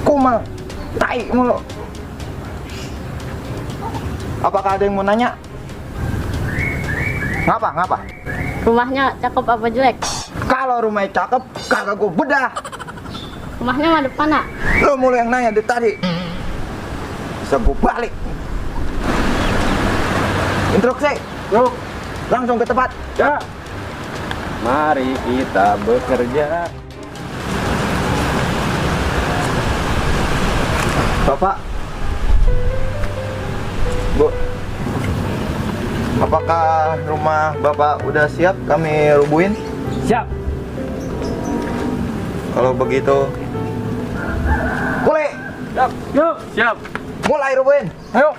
Kuma, tai mulu. Apakah ada yang mau nanya? Ngapa? Rumahnya cakep apa jelek? Kalau rumahnya cakep, kagak gue bedah. Rumahnya mah depan, Nak. Lo mulu yang nanya dari tadi. Bisa gue balik. Instruksi. Yuk, Langsung ke tempat. ya. Mari kita bekerja. Bapak. Bu. Apakah rumah Bapak udah siap kami rubuhin? Siap. Kalau begitu, Kuli, Siap. Yuk, siap. mulai rubuhin. Ayo.